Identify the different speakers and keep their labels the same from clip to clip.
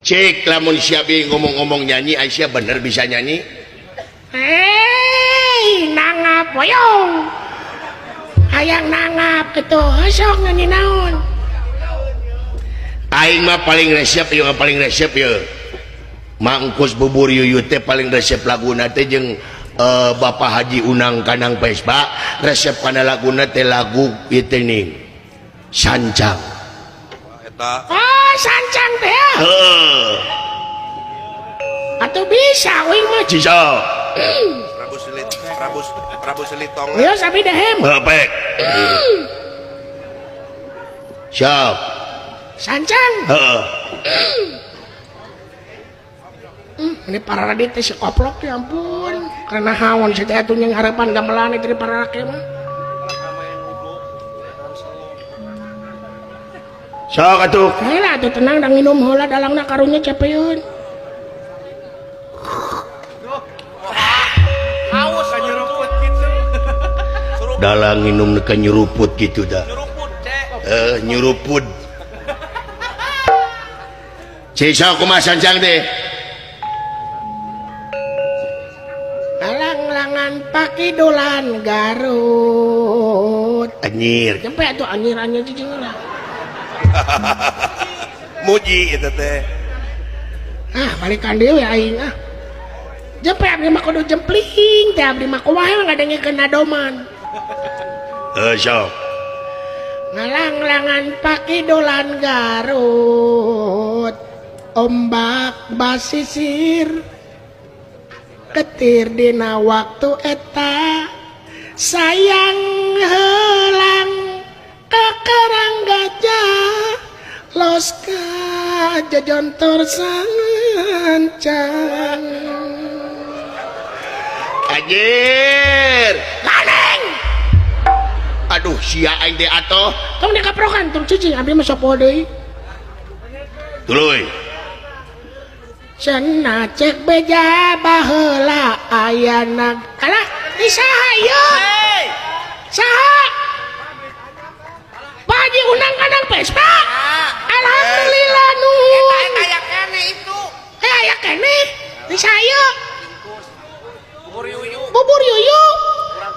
Speaker 1: Cek lamun siabi ngomong-ngomong nyanyi, Aisyah bener bisa nyanyi.
Speaker 2: Hei, nangap boyong. Hayang nangap gitu, sok nyanyi naon.
Speaker 1: Aing mah paling resep ieu, paling resep ieu. Mangkus bubur yuyut teh paling resep laguna teh jeung Bapak Haji Unang Kanang Pespa, resep kana laguna teh lagu ieu teh ning Sancang.
Speaker 3: Eta.
Speaker 2: Oh, sancang teh.
Speaker 1: Heeh.
Speaker 2: Atuh bisa uing mah.
Speaker 1: Ciso.
Speaker 3: Prabu Silit, Prabu Prabu Silitong.
Speaker 2: Ayo sapi dehem.
Speaker 1: Heuh, pek. Siap.
Speaker 2: Sancang.
Speaker 1: Heeh.
Speaker 2: Ini para radit teh si koplok ya ampun. Karena hawan si teh atuh yang harapan gamelan itu di para rakyat mah.
Speaker 1: Sok atuh.
Speaker 2: Heula atuh tenang da nginum heula dalangna karunya capeun.
Speaker 4: Haus nyeruput gitu.
Speaker 1: Dalang nginum ka nyeruput gitu dah.
Speaker 4: Nyeruput, Cek.
Speaker 1: Nyeruput. Cik sok kumaha sancang teh?
Speaker 2: Langlangan pakidulan Garut.
Speaker 1: Anjir.
Speaker 2: Sampai atuh anjir-anjir cicing lah.
Speaker 3: Muji itu teh.
Speaker 2: Ah, balikan deui aing ah. Jempe abdi mah kudu jempling teh abdi mah kumaha ngadengekeun adoman.
Speaker 1: Heuh sok.
Speaker 2: Ngalanglangan pakidulan Garut. Ombak basisir ketir dina waktu eta sayang helang kakarang gajah los ka jajontor sancang.
Speaker 1: Anjir
Speaker 2: laneng.
Speaker 1: Aduh sia aing teh atoh
Speaker 2: tong dikaprokan tong cicing abdi mah sopo deui
Speaker 1: tuluy.
Speaker 2: Cenah cek beja baheula ayana kalah di saha ieu? Saha? Pak Haji Unang Kanang Pespa. Alhamdulillah nuhun.
Speaker 4: Eta aya kene itu.
Speaker 2: Aya kene. Di saha ieu?
Speaker 4: Bubur yuyu.
Speaker 2: Bubur yuyu.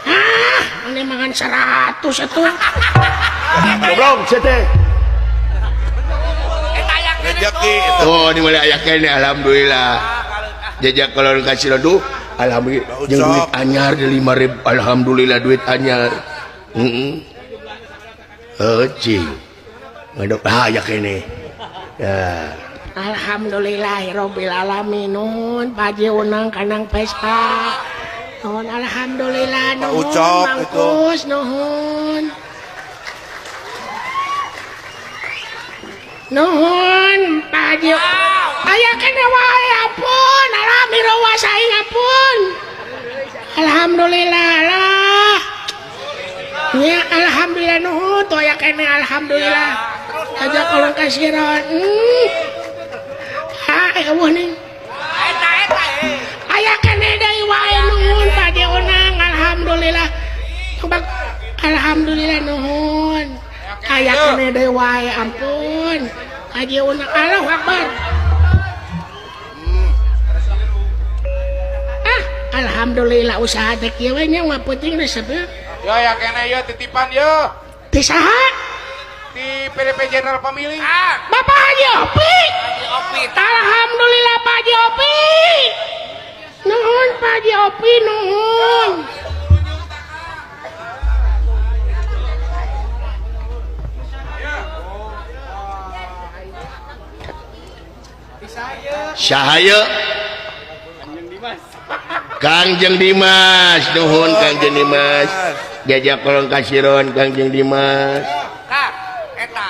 Speaker 2: Hah, ini mangan 100 atuh.
Speaker 1: Goblok sia teh. Oh, ini mulai aya kene alhamdulillah. Jajak kalau kasih aduh, alhamdulillah jeung duit anyar di 5.000, alhamdulillah duit anyar. Heeh. Heuh cing. Ngadok aya kene. Ya.
Speaker 2: Alhamdulillahirabbil alamin. Nuhun Pak Haji Unang Kanang Pespa. Nuhun alhamdulillah nuhun Mangkus nuhun. Nuhun Pak Haji. Aya kene wae ampun, alhamdulillah aing ampun. Alhamdulillah lah. Nya alhamdulillah nuhun tuh aya kene alhamdulillah. Aja kolong kasiron. Ha eueuh ning.
Speaker 4: Eta eta.
Speaker 2: Aya kene deui wae nuhun Pak Haji Unang alhamdulillah. Alhamdulillah nuhun. Aya kene deui wae ampun. Haji Unang Allahu Akbar. Ah, alhamdulillah usaha teh kieu we nya mah penting resep ya.
Speaker 4: Yo ya kene yo titipan yo.
Speaker 2: Ti saha?
Speaker 4: Ti PDP General Pemilih.
Speaker 2: Bapak Haji Opi.
Speaker 4: Haji Opi.
Speaker 2: Alhamdulillah Pak Haji Opi. Nuhun Pak Haji Opi nuhun.
Speaker 1: Sahaya Kangjeng Dimas nuhun Kangjeng Dimas jajak kolong kasiron Kangjeng Dimas.
Speaker 4: Kak eta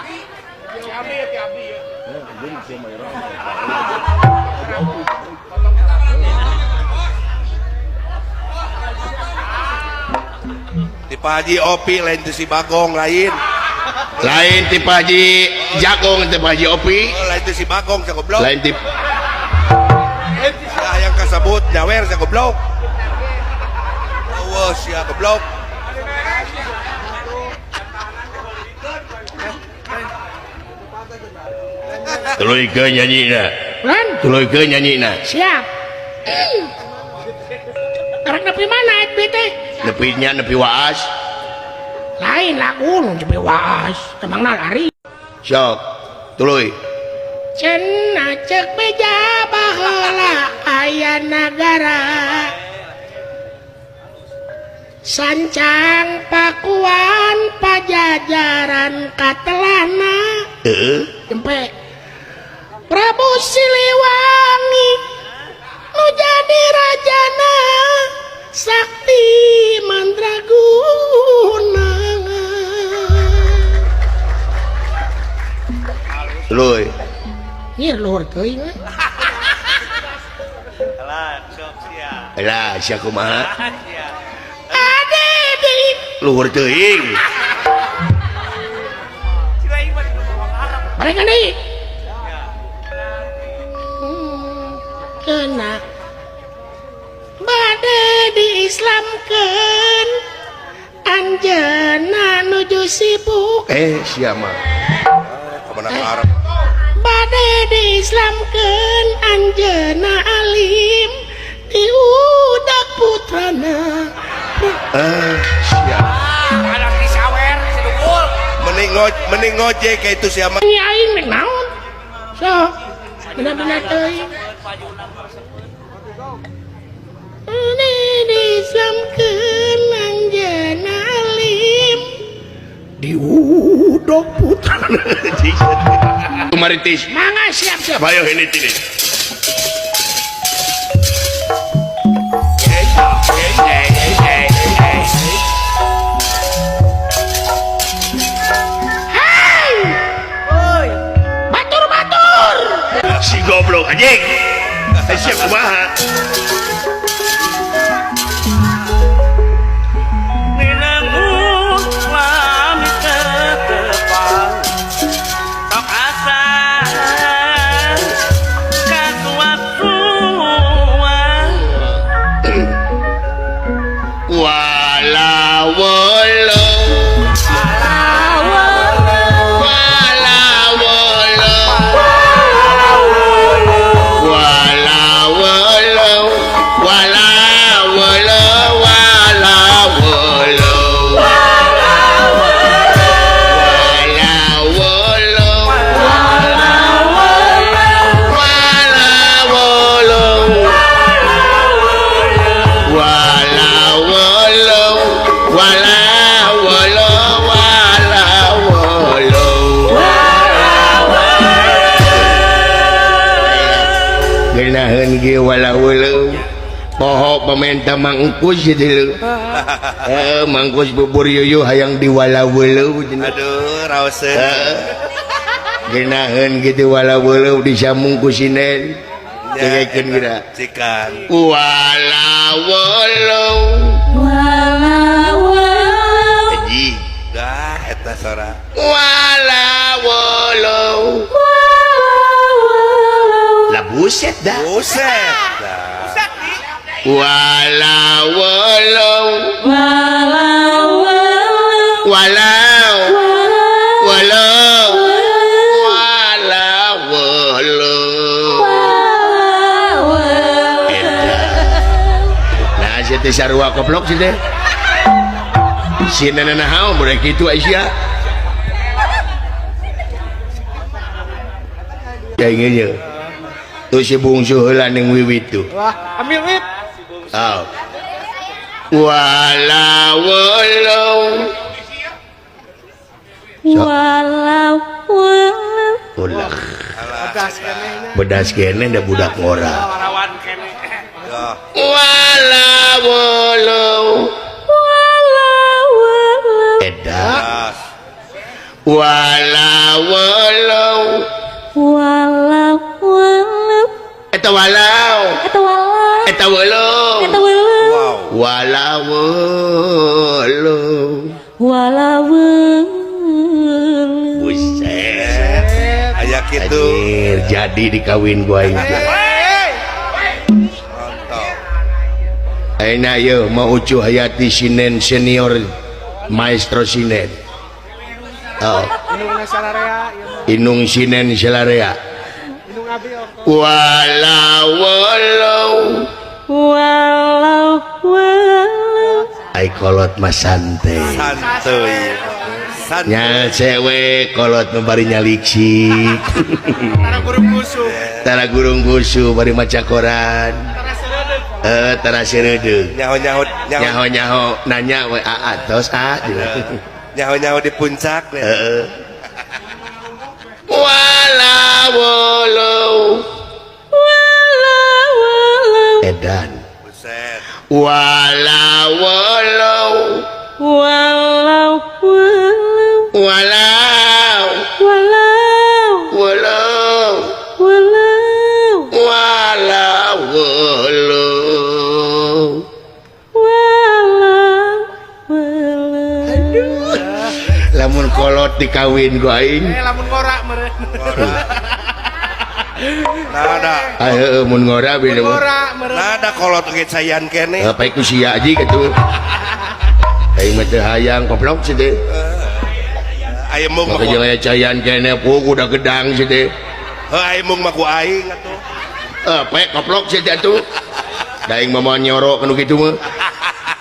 Speaker 3: Ti Pak Haji Opi lain ti si Bagong lain.
Speaker 1: Lain ti Pak Haji Jagong ti Pak Haji Opi.
Speaker 3: Oh, lain ti si Bagong sia goblok.
Speaker 1: Lain ti
Speaker 3: hayang kasebut nyawer sia goblok. Eueuh sia goblok.
Speaker 1: Tuluy ke nyanyina.
Speaker 2: Lan.
Speaker 1: Tuluykeun nyanyina.
Speaker 2: Siap. Karek nepi mana et teh?
Speaker 1: Nepi nya nepi waas.
Speaker 2: Lain lagu nu nepi waas, kemangna lari.
Speaker 1: Sok, tuluy.
Speaker 2: Cenah ceuk beja baheula aya nagara. Sancang Pakuan Pajajaran katelana.
Speaker 1: Heeh.
Speaker 2: Jempe. Prabu Siliwangi nu jadi rajana sakti mandraguna.
Speaker 1: Tuluy.
Speaker 2: Nyir luhur teuing.
Speaker 5: Lah, sok sia.
Speaker 1: Lah, sia kumaha?
Speaker 2: Ade deui.
Speaker 1: Luhur teuing.
Speaker 2: Mereka deui. Kena bade diislamkeun anjeunna nuju sibuk.
Speaker 1: Sia mah.
Speaker 3: Kamana ka Arab?
Speaker 2: Bade diislamkeun anjeunna alim diudak putrana.
Speaker 1: Sia.
Speaker 4: Anak disawer si dugul.
Speaker 3: Mending ngojek kayak itu sia mah.
Speaker 2: Ini aing rek naon? Sok, bener-bener teuing. Ini diislamkeun anjeunna alim
Speaker 1: diudok putrana. Maritis.
Speaker 2: Mangga siap-siap.
Speaker 1: Bayo ini tini.
Speaker 2: Hai!
Speaker 5: Oi.
Speaker 2: Batur-batur.
Speaker 1: Si goblok anjing. Siap kumaha? Poho pamenta mangkus gitu. Mangkus bubur yuyu hayang diwala-welu.
Speaker 3: Aduh, raoseun.
Speaker 1: Geunaheun kitu wala-welu disambung ku sinen. Dengekeun geura.
Speaker 3: Cikan.
Speaker 1: Wala-welu.
Speaker 6: Wala-welu.
Speaker 1: Haji.
Speaker 3: Dah eta sora.
Speaker 1: Wala-welu. Lah buset dah.
Speaker 3: Buset dah.
Speaker 1: Walau walau
Speaker 6: walau
Speaker 1: walau walau walau walau. Nah, si teh sarua goblok si teh. Si nenek naon mereka itu Aisyah. Ya ingin tuh si bungsu heula ning wiwit tuh.
Speaker 4: Wah, ambil wit.
Speaker 1: Oh. Walau walau
Speaker 6: walau walau.
Speaker 1: Ulah. Bedas kene da budak ngora. Walau walau.
Speaker 6: Walau walau.
Speaker 1: Edas. Walau walau.
Speaker 6: Walau walau.
Speaker 1: Eta walau.
Speaker 6: Eta walau.
Speaker 1: Eta walau.
Speaker 6: Eta walau.
Speaker 1: Walau walau.
Speaker 6: Walau walau.
Speaker 1: Buset.
Speaker 3: Aya kitu.
Speaker 1: Jadi dikawin gua aing. Ayeuna yeuh mau Ucu Hayati Sinen senior maestro Sinen. Oh.
Speaker 4: Inung Salarea
Speaker 1: Inung Sinen Salarea. Walau walau
Speaker 6: Walau walau
Speaker 1: ai kolot mah santai.
Speaker 3: Santuy. Santuy.
Speaker 1: Nya cewek kolot mah bari nyaliksik.
Speaker 4: Tara gurung musuh.
Speaker 1: Tara gurung gusu bari maca koran.
Speaker 4: Tara seureudeuh.
Speaker 1: Eh, tara seureudeuh.
Speaker 3: Nyaho-nyaho nyaho
Speaker 1: Nyaho-nyaho nanya we aa tos a.
Speaker 3: Nyaho-nyaho di puncak deh.
Speaker 1: Heeh. Walau walau
Speaker 6: Walau walau
Speaker 1: edan.
Speaker 3: Buset.
Speaker 1: Walau walau
Speaker 6: Walau walau
Speaker 1: walau
Speaker 6: Walau
Speaker 1: walau
Speaker 6: walau
Speaker 1: walau walau
Speaker 6: walau walau.
Speaker 1: Lamun kolot dikawin ku aing.
Speaker 4: Eh, lamun ngora meureun.
Speaker 3: Nada.
Speaker 1: Ah, heueuh, mun ngora beda mah.
Speaker 4: Ngora meureun.
Speaker 3: Nada kolot ge cayan keneh.
Speaker 1: Eh, pae ku sia aji kitu. Aing mah teu hayang goblok sih teh.
Speaker 3: Aya mung mah
Speaker 1: Maka
Speaker 3: ku
Speaker 1: jeung aya cayan keneh puguh udah gedang sih teh.
Speaker 3: Heuh, aya mung mah ku aing atuh.
Speaker 1: Eh, pae goblok sih teh atuh. Da aing mah moal nyoro kanu kitu mah.